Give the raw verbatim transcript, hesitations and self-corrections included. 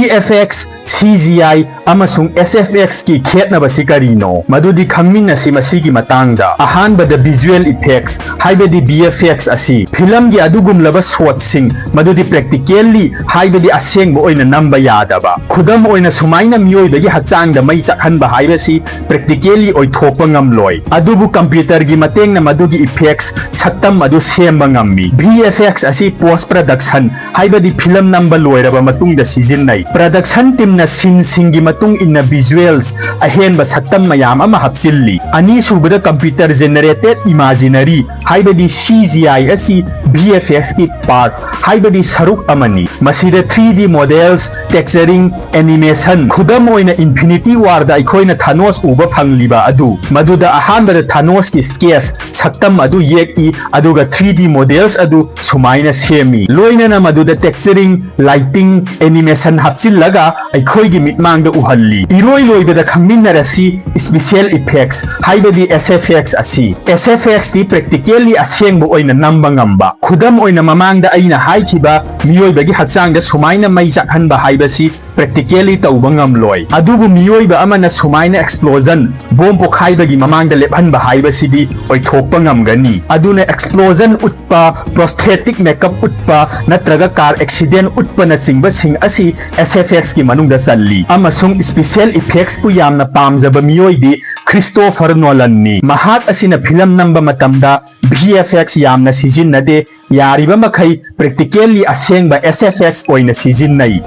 V F X, C G I ꯑꯃꯁꯨꯡ S F X ꯀꯤ ꯈꯦꯠꯅꯕꯁꯤ ꯀꯔꯤꯅꯣ? ꯃꯗꯨꯗꯤ ꯈꯪꯃꯤꯟꯅꯁꯤ ꯃꯁꯤꯒꯤ ꯃꯇꯥꯡꯗ꯫ ꯑꯍꯥꯟꯕꯗ visual effects, ꯍꯥꯏꯕꯗꯤ V F X ꯑꯁꯤ ꯐꯤꯂꯝꯒꯤ ꯑꯗꯨꯒꯨꯝꯂꯕ shotꯁꯤꯡ, ꯃꯗꯨꯗꯤ practically, ꯍꯥꯏꯕꯗꯤ ꯑꯁꯦꯡꯕ ꯑꯣꯏꯅ ꯅꯝꯕ ꯌꯥꯗꯕ꯫ ꯈꯨꯗꯝ ꯑꯣꯏꯅ, ꯁꯨꯃꯥꯏꯅ ꯃꯤꯑꯣꯏꯕꯒꯤ ꯍꯛꯆꯥꯡꯗ ꯃꯩ ꯆꯥꯛꯍꯟꯕ ꯍꯥꯏꯕꯁꯤ practically ꯑꯣꯏꯊꯣꯛꯄ ꯉꯝꯂꯣꯏ, ꯑꯗꯨꯕꯨ computerꯒꯤ ꯃꯇꯦꯡꯅ ꯃꯗꯨꯒꯤ effects, ꯁꯛꯇꯝ ꯑꯗꯨ ꯁꯦꯝꯕ ꯉꯝꯃꯤ꯫ V F X ꯑꯁꯤ post production, ꯍꯥꯏꯕꯗꯤ ꯐꯤꯂꯝ ꯅꯝꯕ ꯂꯣꯏꯔꯕ ꯃꯇꯨꯡꯗ ꯁꯤꯖꯤꯟꯅꯩ꯫ Production teamꯅ sceneꯁꯤꯡꯒꯤ ꯃꯇꯨꯡ ꯏꯟꯅ visuals, ꯑꯍꯦꯟꯕ ꯁꯛꯇꯝ ꯃꯌꯥꯝ ꯑꯃ ꯍꯥꯞꯆꯤꯜꯂꯤ꯫ ꯑꯅꯤꯁꯨꯕꯗ, computer generated imaginary, ꯍꯥꯏꯕꯗꯤ C G I ꯑꯁꯤ V F Xꯀꯤ part, ꯍꯥꯏꯕꯗꯤ ꯁꯔꯨꯛ ꯑꯃꯅꯤ꯫ ꯃꯁꯤꯗ three D models, texturing, animation, ꯈꯨꯗꯝ ꯑꯣꯏꯅ Infinity Warꯗ ꯑꯩꯈꯣꯏꯅ Thanos ꯎꯕ ꯐꯪꯂꯤꯕ ꯑꯗꯨ, ꯃꯗꯨꯗ ꯑꯍꯥꯟꯕꯗ Thanosꯀꯤ sketch, ꯁꯛꯇꯝ ꯑꯗꯨ ꯌꯦꯛꯏ, ꯑꯗꯨꯒ three D models ꯑꯗꯨ ꯁꯨꯃꯥꯏꯅ ꯁꯦꯝꯃꯤ꯫ ꯂꯣꯏꯅꯅ ꯃꯗꯨꯗ texturing, lighting, animation ꯍꯥꯞꯆꯤꯜꯂꯒ ꯑꯩꯈꯣꯏꯒꯤ ꯃꯤꯠꯃꯥꯡꯗ ꯎꯍꯜꯂꯤ꯫ ꯏꯔꯣꯏ ꯂꯣꯏꯕꯗ ꯈꯪꯃꯤꯟꯅꯔꯁꯤ special effects, ꯍꯥꯏꯕꯗꯤ S F X ꯑꯁꯤ꯫ S F Xꯇꯤ practically ꯑꯁꯦꯡꯕ ꯑꯣꯏꯅ ꯅꯝꯕ ꯉꯝꯕ꯫ ꯈꯨꯗꯝ ꯑꯣꯏꯅ, ꯃꯃꯥꯡꯗ ꯑꯩꯅ ꯍꯥꯏꯈꯤꯕ ꯃꯤꯑꯣꯏꯕꯒꯤ ꯍꯛꯆꯥꯡꯗ ꯁꯨꯃꯥꯏꯅ ꯃꯩ ꯆꯥꯛꯍꯟꯕ ꯍꯥꯏꯕꯁꯤ practically ꯇꯧꯕ ꯉꯝꯂꯣꯏ, ꯑꯗꯨꯕꯨ ꯃꯤꯑꯣꯏꯕ ꯑꯃꯅ ꯁꯨꯃꯥꯏꯅ explosion, bomb ꯄꯣꯈꯥꯏꯕꯒꯤ ꯃꯃꯥꯡꯗ ꯂꯦꯞꯍꯟꯕ ꯍꯥꯏꯕꯁꯤꯗꯤ ꯑꯣꯏꯊꯣꯛꯄ ꯉꯝꯒꯅꯤ꯫ ꯑꯗꯨꯅ explosion ꯎꯠꯄ, prosthetic makeup ꯎꯠꯄ, ꯅꯠꯇ꯭ꯔꯒ car accident ꯎꯠꯄꯅꯆꯤꯡꯕꯁꯤꯡ ꯑꯁꯤ S F Xꯀꯤ ꯃꯅꯨꯡꯗ ꯆꯜꯂꯤ꯫ ꯑꯃꯁꯨꯡ special effectsꯄꯨ ꯌꯥꯝꯅ ꯄꯥꯝꯖꯕ ꯃꯤꯑꯣꯏꯗꯤ Christopher Nolanꯅꯤ꯫ ꯃꯍꯥꯛ ꯑꯁꯤꯅ ꯐꯤꯂꯝ ꯅꯝꯕ ꯃꯇꯝꯗ V F X ꯌꯥꯝꯅ ꯁꯤꯖꯤꯟꯅꯗꯦ, ꯌꯥꯔꯤꯕ ꯃꯈꯩ practically ꯑꯁꯦꯡꯕ S F X ꯑꯣꯏꯅ ꯁꯤꯖꯤꯟꯅꯩ꯫